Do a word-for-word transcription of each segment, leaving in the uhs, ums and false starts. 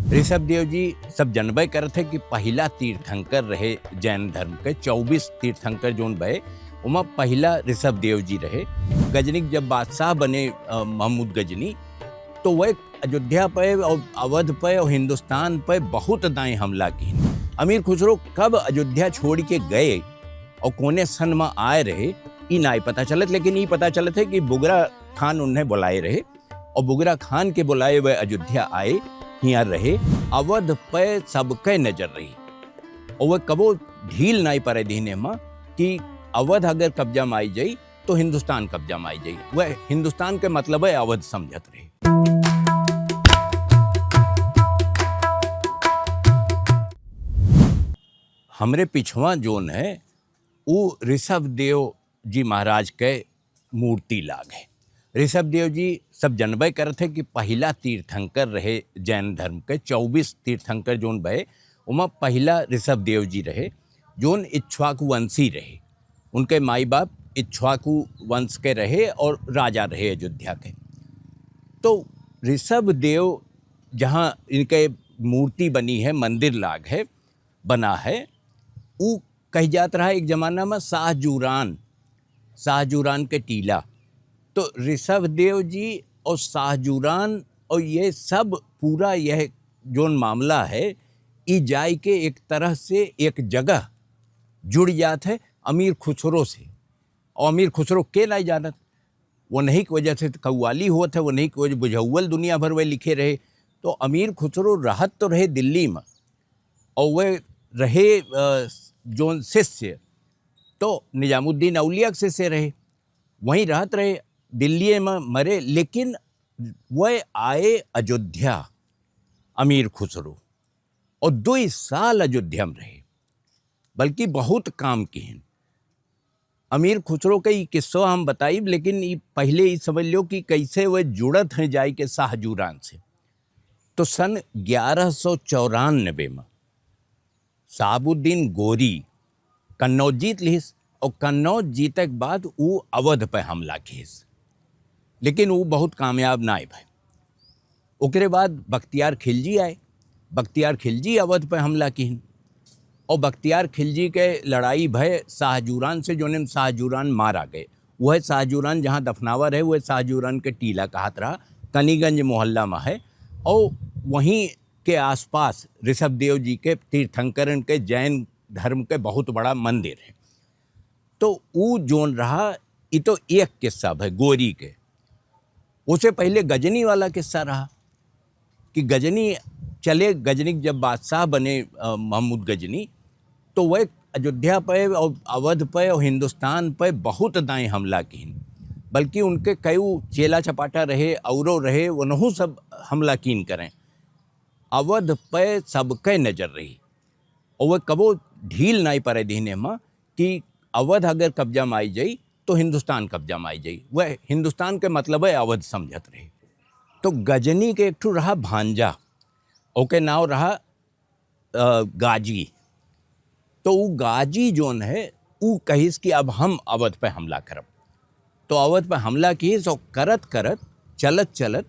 ऋषभ देव जी सब जनबे करत है कि पहिला तीर्थंकर रहे जैन धर्म के, चउबीस तीर्थंकर जोन भए, ओमा पहिला ऋषभ देव जी रहे। गजनी के जब बादशाह बने, अ, महमूद गजनी, तो वह अयोध्या पे और अवध पे और हिंदुस्तान पे बहुत दाएं हमला किहिन। अमीर खुसरो कब अयोध्या छोड़ के गए और कोने सन में आए रहे, ई नाई पता चलत, लेकिन ई पता चलत है कि बुगरा खान उन्हें बुलाए रहे और बुगरा खान के बुलाए हुए अयोध्या आए, हियाँ रहे। अवध पे सबके नजर रही और वह कबो ढील नाई परे दीने में कि अवध अगर कब्जा में आई जाई तो हिंदुस्तान कब्जा में आई जाई। वह हिंदुस्तान के मतलब है अवध समझत रहे। हमरे पिछवा जोन है, उ ऋषभ देव जी महाराज के मूर्ति लाग है। ऋषभ देव जी सब जनबे करत है कि पहिला तीर्थंकर रहे जैन धर्म के, चउबीस तीर्थंकर जोन भए, ओमा पहिला ऋषभ देव जी रहे, जोन इक्ष्वाकु वंशी रहे। उनके माई बाप इक्ष्वाकु वंश के रहे और राजा रहे अयोध्या के। तो ऋषभ देव जहाँ इनके मूर्ति बनी है, मंदिर लाग है, बना है, उ कह जात रहा एक जमाना में शाहजूरान, शाहजूरान के टीला। तो ऋषभ देव जी और शाहजूरान और ये सब पूरा यह जोन मामला है, ई जाए के एक तरह से एक जगह जुड़ जात है अमीर खुसरो से। और अमीर खुसरो के नाई जानत, वो नहीं की वजह से तो कव्वाली होत है, वो नहीं की वजह बुझौल दुनिया भर वह लिखे रहे। तो अमीर खुसरो रहत तो रहे दिल्ली में, और वह रहे, अ, जोन शिष्य, तो निजामुद्दीन औलिया के शिष्य रहे, वहीं रहत रहे, दिल्ली में मरे, लेकिन वह आए अयोध्या अमीर खुसरो और दुई साल अयोध्या में रहे, बल्कि बहुत काम किहिन। अमीर खुसरो के ई किस्सा हम बताइब, लेकिन ई पहले ई समझ लो कि कैसे वह जुड़त हैं जाए के शाहजूरान से। तो सन ग्यारह सौ चौरानबे में शहाबुद्दीन गोरी कन्नौज जीत लिहिस और कन्नौज जीते के बाद ऊ अवध पे हमला किहिस, लेकिन ऊ बहुत कामयाब नाय भए। ओकरे बाद बख्तियार खिलजी आए, बख्तियार खिलजी अवध पे हमला किहिन और बख्तियार खिलजी के लड़ाई भए शाहजूरान से, जोने में शाहजूरान मारा गए। वह शाहजूरान जहाँ दफनावा रहे, वह शाहजूरान के टीला कहत रहा, कनीगंज मोहल्ला में है। और वहीं के आसपास ऋषभ देव जी के तीर्थंकरन के जैन धर्म के बहुत बड़ा मंदिर है। तो ऊ जोन रहा, ई तो एक किस्सा भए गोरी के। उसे पहले गजनी वाला किस्सा रहा कि गजनी चले, गजनी के जब बादशाह बने, अ, महमूद गजनी, तो वह अयोध्या पे और अवध पे और हिंदुस्तान पे बहुत दाएं हमला किहिन, बल्कि उनके कई चेला चपाटा रहे, औरो रहे, उनहू सब हमला कीन करें। अवध पे सबके नजर रही और वह कबो ढील नाई परे दीने में कि अवध अगर कब्जा में आई जाई तो हिंदुस्तान कब्जा में आई जाई। वह हिंदुस्तान के मतलब है अवध समझत रहे। तो गजनी के एक ठो रहा भांजा, ओके नाव रहा, अ, गाजी। तो ऊ गाजी जोन है, ऊ कहिस कि अब हम अवध पे हमला करब। तो अवध पे हमला किहिस और करत करत, चलत चलत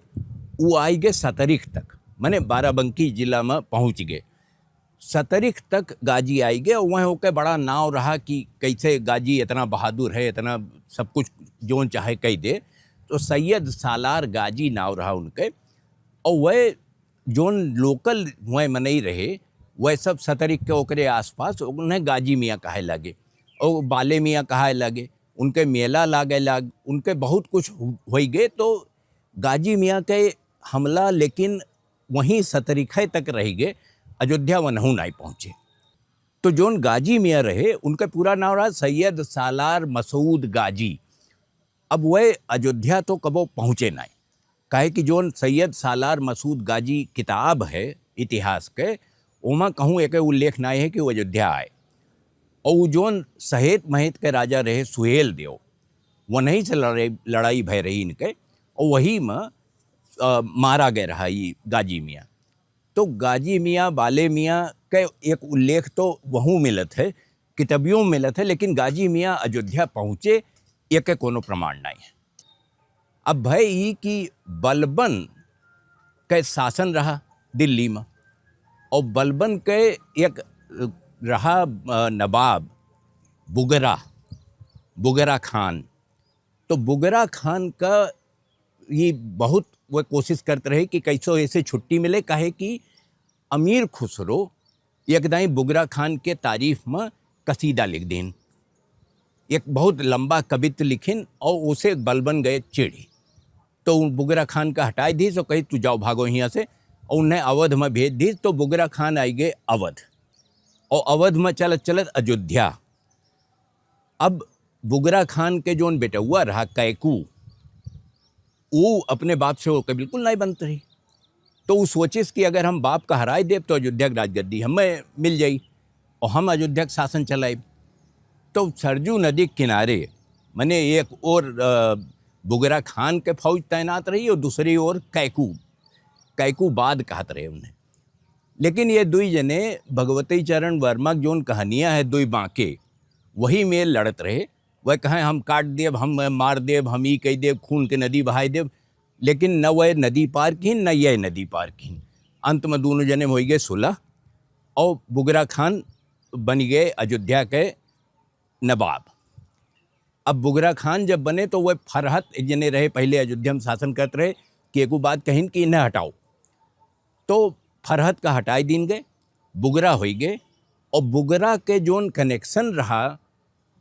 ऊ आई गए सतरिख तक, माने बाराबंकी जिला में पहुँच गए। सतरिख तक गाजी आई गए और वह ओके बड़ा नाव रहा कि कैसे गाजी इतना बहादुर है, इतना सब कुछ जोन चाहे कह दे। तो सैयद सालार गाजी नाव रहा उनके। और वह जोन लोकल हुए मनई रहे, वह सब सतरिख के ओकरे आसपास उन्हें गाजी मियाँ कहे लागे और बाले मियाँ कहे लागे। उनके मेला लागे लाग, उनके बहुत कुछ हो-, होई गए। तो गाजी मियाँ के हमला लेकिन वहीं सतरिखे तक रह गए, अयोध्या वनहू नाई पहुँचे। तो जोन गाजी मियाँ रहे, उनके पूरा नाम रहा सैयद सालार मसूद गाजी। अब वह अयोध्या तो कबो पहुँचे नाई, काहे कि जोन सैयद सालार मसूद गाजी किताब है इतिहास के, ओमा कहूँ एक उल्लेख नाई है कि वो अयोध्या आए। और वो जोन सहेत महेत के राजा रहे सुहेल देव, वनही से लड़ाई, लड़ाई भय रही इनके, और वही में, अ, मारा गए रहा ई गाजी मियाँ। तो गाजी मियाँ, बाले मियाँ के एक उल्लेख तो वहू मिलत है, किताबियों में मिलत है, लेकिन गाजी मियाँ अयोध्या पहुँचे, एके कोनो प्रमाण नाई है। अब भय ई कि बलबन के शासन रहा दिल्ली में, और बलबन के एक रहा, अ, नवाब बुगरा, बुगरा खान। तो बुगरा खान का ये बहुत वो कोशिश करत रहे कि कैसो ऐसे छुट्टी मिले, काहे कि अमीर खुसरो एक दाई बुगरा खान के तारीफ में कसीदा लिख दीन। एक बहुत लंबा कवित्त लिखिन और उसे बलबन गए चिढ़ी। तो उन बुगरा खान का हटाए दीस और कही, "तू जाओ, भागो हियाँ से।" और उन्हें अवध में भेज दीस। तो बुगरा खान आई गए अवध, और अवध में चलत चलत अयोध्या। अब बुगरा खान के जोन बेटउआ रहा कैकू, ऊ अपने बाप से ओके बिल्कुल नाई बनत रही। तो ऊ सोचिस कि अगर हम बाप का हराए देब तो अयोध्या के राजगद्दी हमें मिल जाई और हम अयोध्या के शासन चलाइब। तो सरजू नदी के किनारे, मने एक ओर, अ, बुगरा खान के फौज तैनात रही और दूसरी ओर कैकू, कैकू बाद कहत रहे उन्हें। लेकिन ये दुई जने भगवती चरण वर्मा के जोन कहानियाँ है दुई बाँके, वही में लड़त रहे। वह कहें, "हम काट देब, हम मार देब, हम ई कह देब, खून के नदी बहाए देब।" लेकिन न वह नदी पार किन, न यह नदी पार किन। अंत में दोनों जने हो गए सुलह और बुगरा खान बन गए अयोध्या के नवाब। अब बुगरा खान जब बने तो वह फरहत, एक जने रहे पहले अयोध्या में शासन करत रहे, कि एको बात कहिन कि इन्हें हटाओ। तो फरहत का हटाई दीन गए, बुगरा होई गए। और बुगरा के जोन connection रहा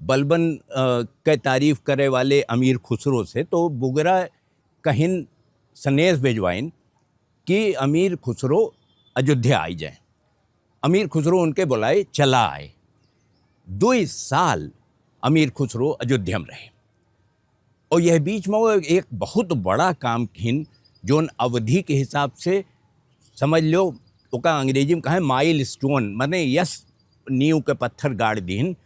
बलबन, अ, के तारीफ करे वाले अमीर खुसरो से, तो बुगरा कहिन सनेस भेजवाइन कि अमीर खुसरो अयोध्या आई जाए। अमीर खुसरो उनके बुलाए चला आए। दुई साल अमीर खुसरो अयोध्या में रहे। और यह बीच में वो एक बहुत बड़ा काम किन, जोन अवधी के हिसाब से समझ लो, ओका अंग्रेजी में कहें milestone, माने यस नींव के पत्थर गाड़ दीन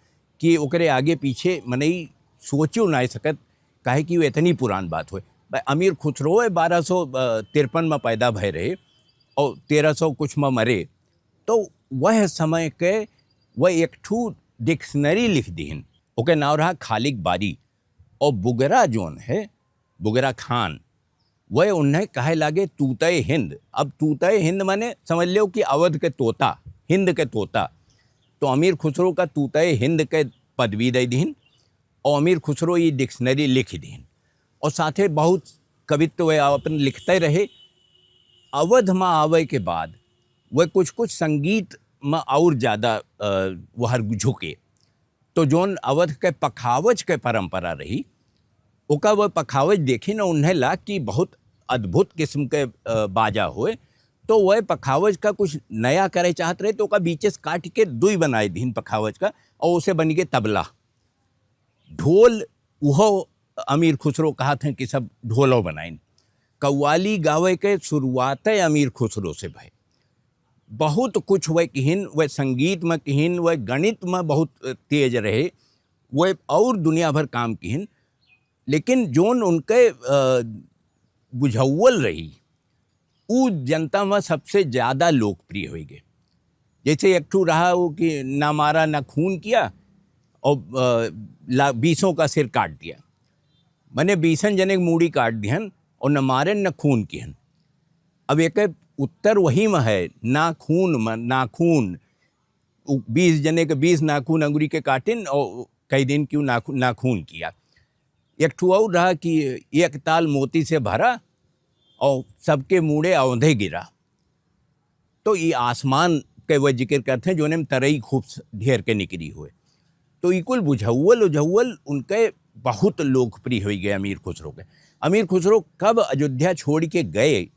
कि ओकरे आगे पीछे मनई सोचियो नाई सकत, काहे कि वो इतनी पुरान बात होए। भाई, अमीर खुसरो है, बारह सौ तिरपन में पैदा भय रहे और तेरह सौ कुछ में मरे। तो वह समय के वह एक ठू dictionary लिख दीन, ओके नाव रहा खालिक बारी। और बुगरा जोन है, बुगरा खान, वह उन्हें कहे लागे तूतय हिंद। अब तूतय हिंद माने समझ लो कि अवध के तोता, हिंद के तोता। तो अमीर खुसरो का तूतय हिंद के पदवी दे दीन और अमीर खुसरो ये dictionary लिख दीन और साथे बहुत कवित्त वह अपन लिखते रहे। अवध में आवे के बाद वह कुछ कुछ संगीत में और ज़्यादा, अ, वह झुके। तो जोन अवध के पखावज के परंपरा रही, ओका वह पखावज देखी न उन्हें ला कि बहुत अद्भुत किस्म के, अ, बाजा होए। तो वह पखावज का कुछ नया करे चाहत रहे, तो ओका बीचे से काट के दुई बनाए दीन पखावज का, और उसे बन के तबला। ढोल, उहो अमीर खुसरो कहत हैं कि सब ढोलो बनाइन। कव्वाली गावे के शुरुआत अमीर खुसरो से भय। बहुत कुछ वह किहिन, वह संगीत में किहिन, वह गणित में बहुत तेज रहे, वह और दुनिया भर काम किहिन। लेकिन जोन उनके, अ, बुझौल रही, ऊ जनता में सबसे ज्यादा लोकप्रिय होइ गए। जैसे एक ठू रहा वो कि "ना मारा ना खून किया और, अ, ला-, बीसों का सिर काट दिया", मने बीसन जने के मूड़ी काट दिहन और न मारन न खून किहन। अब एक उत्तर वही में है, नाखून में, नाखून, उ-, बीस जने के बीस नाखून अंगुरी के काटिन और कई दिन क्यों नाखू-, नाखून किया। एक ठू और रहा कि "एक ताल मोती से भरा और सबके मूड़े औंधे गिरा।" तो ई आसमान के वह जिक्र करते हैं, जोने में तरई खूब स-, ढेर के निकरी हुए। तो ई कुल बुझौल उझौल उनके बहुत लोकप्रिय होइ गए अमीर खुसरो के। अमीर खुसरो कब अयोध्या छोड़ के गए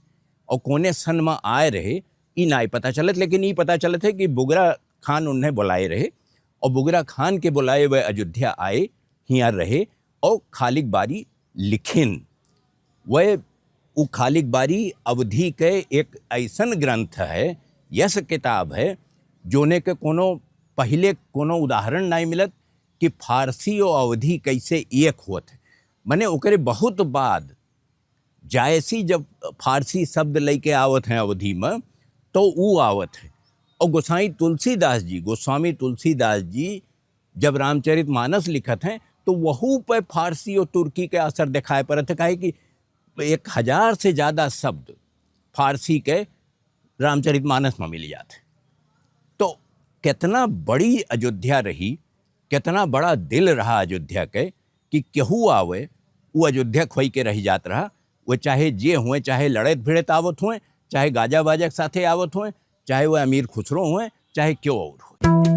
और कोने सन में आए रहे, ई नाई पता चलत, लेकिन ई पता चलत है कि बुगरा खान उन्हें बुलाए रहे और बुगरा खान के बुलाए वह अयोध्या आए, हियाँ रहे और खालिक बारी लिखिन। वह उ खालिक बारी अवधी के एक ऐसन ग्रंथ है, यस किताब है, जोने के कोनो पहिले कोनो उदाहरण नाई मिलत कि फारसी और अवधी कैसे एक होत है। मने ओकरे बहुत बाद जायसी जब फारसी शब्द लेके आवत हैं अवधी में, तो ऊ आवत है। और गोसाई तुलसीदास जी, गोस्वामी तुलसीदास जी जब रामचरितमानस लिखत हैं, तो वहू पे फारसी और तुर्की के असर दिखाई पड़त है, काहे कि एक हजार से ज्यादा शब्द फारसी के रामचरितमानस में मिल जात हैं। कितना बड़ी अयोध्या रही, कितना बड़ा दिल रहा अयोध्या के, कि केहू आवे, वो अयोध्या खोई के रह जात रहा। वो चाहे जे हुए, चाहे लड़त भिड़त आवत हुए, चाहे गाजा बाजा के साथे आवत हुए, चाहे वो अमीर खुसरो हुए, चाहे क्यों और हुए।